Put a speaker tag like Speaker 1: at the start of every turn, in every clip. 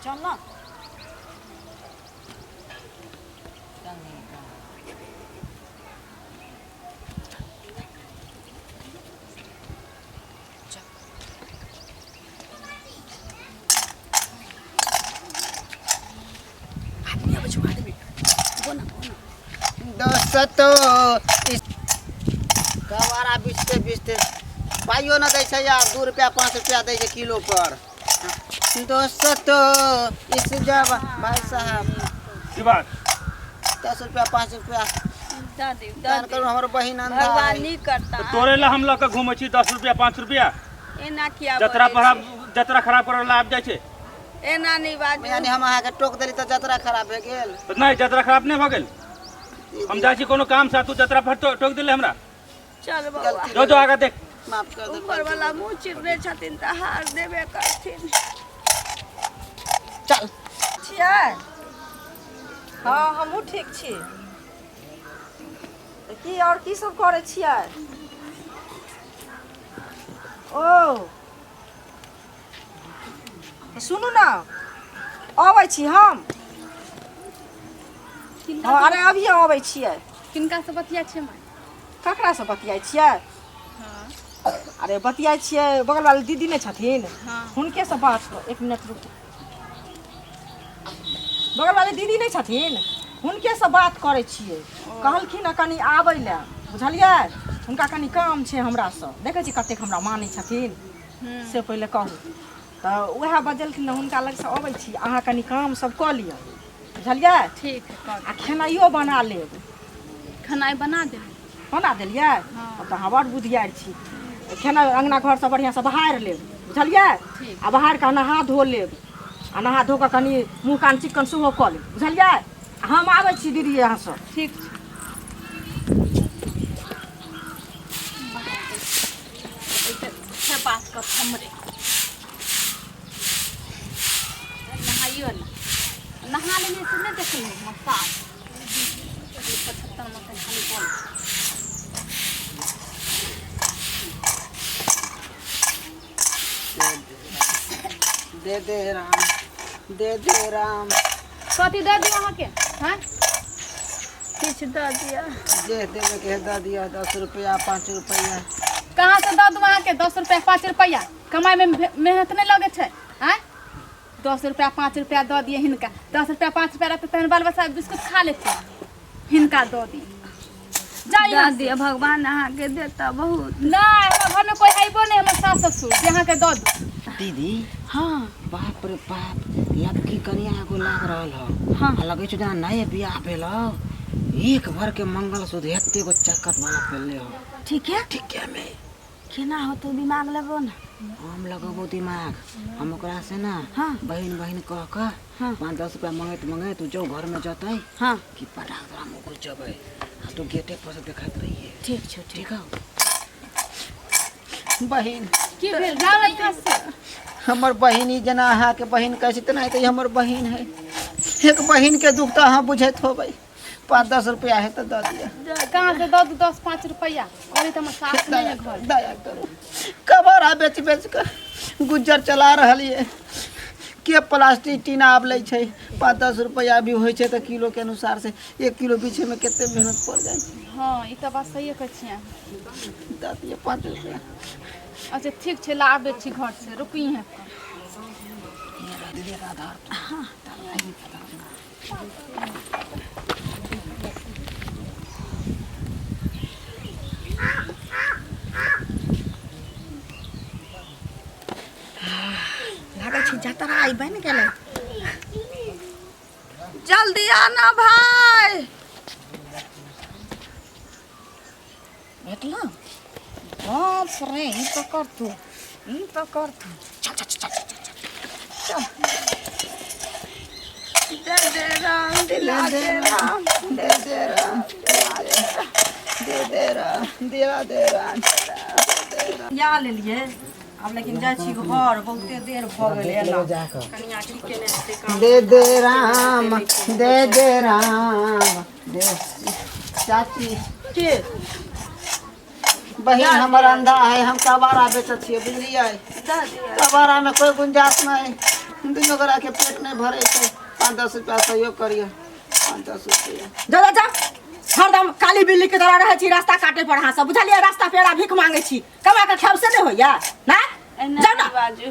Speaker 1: चल ना। आदमी अबै छौ आदमी बोना बोना।
Speaker 2: दोस्तो इस कबाड़ा बिचते बिचते पाइयो न दै छै यार, 2 रुपया 5 रुपया दै छै किलो पर। दोस्तो इस जब भाई साहब
Speaker 3: की बात?
Speaker 2: 10 रुपया 5 रुपया
Speaker 4: दऽ दियौ, दऽ
Speaker 2: दान
Speaker 4: दियौ।
Speaker 2: करू, हमर बहिन अंधा
Speaker 4: भगवान
Speaker 2: है।
Speaker 4: नीक करता।
Speaker 3: तऽ तोरे ला हम लऽ कऽ घूमै छी 10 रुपया 5 रुपया।
Speaker 4: एना किया
Speaker 3: जतरा
Speaker 4: बजै
Speaker 3: पर
Speaker 4: छी?
Speaker 3: जतरा खराब करऽ ला आबि जाइ छै।
Speaker 4: एना नहि बाजू।
Speaker 2: यानी हम अहाँके टोक देली तऽ जतरा खराब भए गेल?
Speaker 3: तऽ नहि, जतरा खराब नहि भऽ गेल। हम जाइ छी कोनो काम से, तू जतरा पर टोक देले हमरा।
Speaker 4: चल बौआ।
Speaker 2: गलती
Speaker 3: जो जो आगा देख।
Speaker 2: माफ कर दे।
Speaker 4: ऊपर वाला मुँह चिरने छथिन तऽ हार देबे करथिन।
Speaker 2: चल।
Speaker 5: छियै? हँ, हमहूँ ठीक छी। तऽ की आओर की सब करै छियै? ओ तऽ सुनू ने, अबै छी हम। हँ, अरे अभिये अबै छियै।
Speaker 6: किनका से बतिया छियै माय?
Speaker 5: ककरासँ बतियाइ छियै? अरे बतियाइ छियै बगल वाली दीदी नहि छथिन, हुनकेसँ बात कऽ। एक मिनट रुकू। बगल वाली दीदी नहि छथिन, हुनकेसँ बात करै छियै। कहलखिन हँ कनि आबै लए, बुझलियै? हुनका कनि काम छै हमरासँ। देखै छी कतेक हमरा मानै छथिन से पहिले कहू तऽ। उएह बजलखिन हँ, हुनका लगसँ अबै छी। अहाँ कनि काम सब कऽ लिअ, बुझलियै?
Speaker 6: ठीक है, कऽ
Speaker 5: आ खेनाइयो बना लेब।
Speaker 6: खेनाइ बना देबै।
Speaker 5: बना देलियै?
Speaker 6: हँ।
Speaker 5: तब तऽ अहाँ बड़ बुधियार छी। खेनाइ अङ्गना घर सब बढ़िआँसँ बहारि लेब, बुझलियै?
Speaker 6: ठीक।
Speaker 5: आ बहारि कऽ नहा धो लेब, आ नहा धो कऽ कनि मुँह कान चिक्कन सेहो कऽ लेब, बुझलियै? आ हम आबै छी दीदी अहाँसँ।
Speaker 6: ठीक छै। से बात कर हमरे नहाइयो ने नहा लेने से नहि देखलहुँ मसाज 75 मसन खाली बोल।
Speaker 2: दे दे राम, दे दे राम।
Speaker 6: कथी दे दियौ अहाँके? हँ,
Speaker 4: किछु दऽ दिअ।
Speaker 2: जे देवे के है दऽ दिअ, 10 रुपया 5 रुपया।
Speaker 6: कहाँ से दऽ दू अहाँके 10 रुपया 5 रुपया? कमाइमे मेहनत नहि लगै छै? आँय, 10 रुपया 5 रुपया दऽ दिए हिनका। 10 रुपया 5 रुपया रहतै तहन बाल बच्चा बिस्कुट खा लेतै। हिनका दऽ दी, जा
Speaker 4: दऽ
Speaker 6: यहाँ से।
Speaker 4: दिअ, भगवान अहाँके देता बहुत।
Speaker 6: नहि, हमरा घरमे कोइ अयबो नहि हमर सास ससुर जे अहाँके दऽ दू।
Speaker 2: दीदी।
Speaker 1: हाँ।
Speaker 2: बाप रे बाप, लड़की कनिया एगो लाग रहल ह।
Speaker 1: हाँ।
Speaker 2: आ लगै छौ जेना नये बियाह भेल हौ। एक भर के मंगलसूत्र एते गो चक्कर वाला पेलले हो।
Speaker 1: ठीक है।
Speaker 2: ठीक है में।
Speaker 1: केना होतौ? दिमाग लगो ने।
Speaker 2: हम लगबो दिमाग, हम ओकरा से ना
Speaker 1: हाँ।
Speaker 2: बहिन बहिन कह कऽ
Speaker 1: हाँ।
Speaker 2: 5 10 रुपया मंगैत मंगैत तू जो घर में जतै
Speaker 1: हाँ।
Speaker 2: कि पटाक तोरा हम घुस जबै आ तू गेटे पर से देखैत रहिए।
Speaker 1: ठीक छौ, ठीक।
Speaker 2: ठीक हौ बहिन।
Speaker 6: की भेल? जाउ ने यहाँ से।
Speaker 2: हमर बहिन ई जेना अहाँके बहिन कहै छै तेनाहिते ई हमर बहिन है। एक बहिन के दुख तऽ अहाँ बुझैत होबै। 5 10 रुपया है तऽ दऽ दिअ।
Speaker 6: कहाँ से दऽ दू 10 5 रुपया? कहली तऽ हमर सास नहि
Speaker 2: दया
Speaker 6: है घर।
Speaker 2: दया करू, कबाड़ा बेच बेच कऽ गुज्जर चला रहलियै। के प्लास्टिक टीना आब लै छै? 5 10 रुपया भी होइ छै तऽ किलो के अनुसार से 1 किलो बेचैमे कते मेहनत पड़ जाइ छै।
Speaker 6: हँ, ई तऽ बात सहिए कहै छियै अहाँ।
Speaker 2: दऽ दिअ 5 रुपया।
Speaker 6: अच्छा ठीक छै, लाबै छी घर से, रुकू यहाँ।
Speaker 2: दीदी, एकरा धर।
Speaker 5: लागै छै जतरा आइ बनि गेलै।
Speaker 4: जल्दी आना भाय।
Speaker 5: भेटलौ? बाप रे, ई पकड़ तू, ई पकड़ तू। चल चल चल चल चल चल।
Speaker 4: दे दे राम, दिला दे राम।
Speaker 2: दे दे राम, दे दे राम, दिला दे राम।
Speaker 5: या लेलियै आब, लेकिन जाइ छी घर, बहुते देर भऽ गेलै। एना कनिया की केने हेतै काम?
Speaker 2: दे दे राम, दे दे राम, दे चाची।
Speaker 5: के?
Speaker 2: बहिन हमर अंधा है, हम कबाड़ा बेचै छियै, बुझलियै?
Speaker 4: दऽ दिअ।
Speaker 2: कबाड़ा में कोई गुंजाइश नहीं। दुनू गोरा के पेट नहि भरै छै। 5-10 रुपया सहयोग करियौ, 5-10 रुपया।
Speaker 5: जा जा जा, हरदम काली बिल्ली के तरह रहै छी रास्ता काटे पर अहाँ सब, बुझलियै? रास्ता पेड़ा भीख मांगे छी, कमा के खायब से नहि होइया ना?
Speaker 4: एना
Speaker 5: जाउ ना।
Speaker 4: नहि बाजू।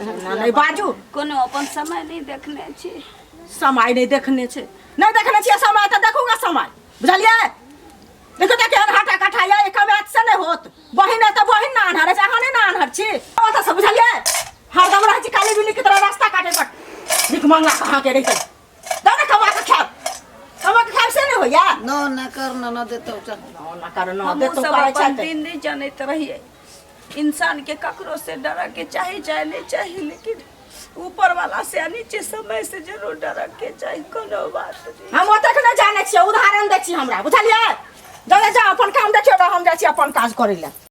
Speaker 5: एना नहि बाजू।
Speaker 4: कोनो अपन समय नहि देखने छी।
Speaker 5: समय नहि देखने छै, नहि देखने छियै समय तऽ देखूगा समय, बुझलियै? देखियौ तऽ केहन हाटा काठा यऽ, कमायत से नहि होत। बहिन है तऽ बहिन ना आन्हर अछि, अहाँ नहि ने आन्हर छी ओतऽ से, बुझलियै? हरदम रहै छी काली बिल्ली के तरह रास्ता काटे पर भीख मांगला कहाँ के रहितै। दऽ ने कमा कऽ खायब, कमा कऽ खायब से नहि होइया।
Speaker 2: न न कर न न देतौ चल।
Speaker 5: न न कर न
Speaker 4: हमहूँ
Speaker 5: देतौ
Speaker 4: सब
Speaker 5: करै
Speaker 4: अपन
Speaker 5: छै।
Speaker 4: दिन नहि जनैत रहियै। इंसान के ककरो से डरऽ के चाही चाहे नहि चाही, लेकिन ऊपर वाला से आ नीचे समय से जरूर डरऽ के चाही। कोनो बात नहि।
Speaker 5: हम ओतेक नहि जानै छियै, उदाहरण दै छी हमरा, बुझलियै? जाउ जाउ, अपन काम देखियौ ने, हम जाइ छी अपन काज करै लए।